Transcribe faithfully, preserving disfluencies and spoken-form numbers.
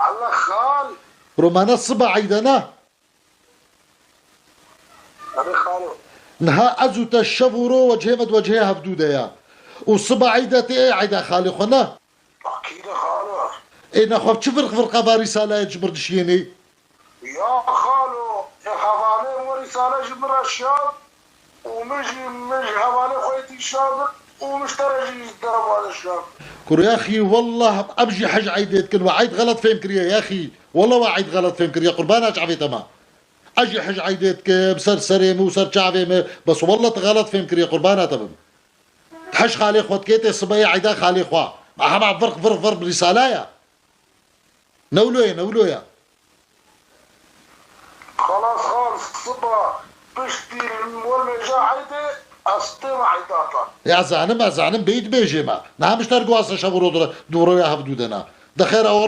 Allah xal. Romana siba eyde ne? Erê xalo. Niha ez û te şev û ro wecihê me di wecihê hevdû de ya. Û siba eyde tê ê eyda xalê xwe ne? Akîde xalo. Ê nexwe çi virq virqa va rîsalayê ji mir dişiyênê? Ya xalo, ê hevalê min rîsale ji min re şand û min jî, min ji hevalê xwe yê dî şand û min ji te re jî ji te re vane şand. Kuro yaxî, wallah em jî hej eydê dikin, we eyd xelet fêm kiriye yaxî. Wallah we eyd xelet fêm kiriye, qurbana çavê te me. Ez jî hej eydê dikim, ser serê min û ser çavê min, bes wallah tu xelet fêm kiriye, qurbana te bim. Tu hej xalê xwe dikê tê sibeyê eyda xalê xwe. Ma hema virq, virq, virq rîsala ya. Newlo ye, newlo ye. Xalas xal, siba piştî wermêja eydê ez tême eydata. Ya zanim, ez zanim, bêyî dibêjê me. Niha min ji te re guhase şev û ro dûre, dûroya hevdû de na. De xêr, ew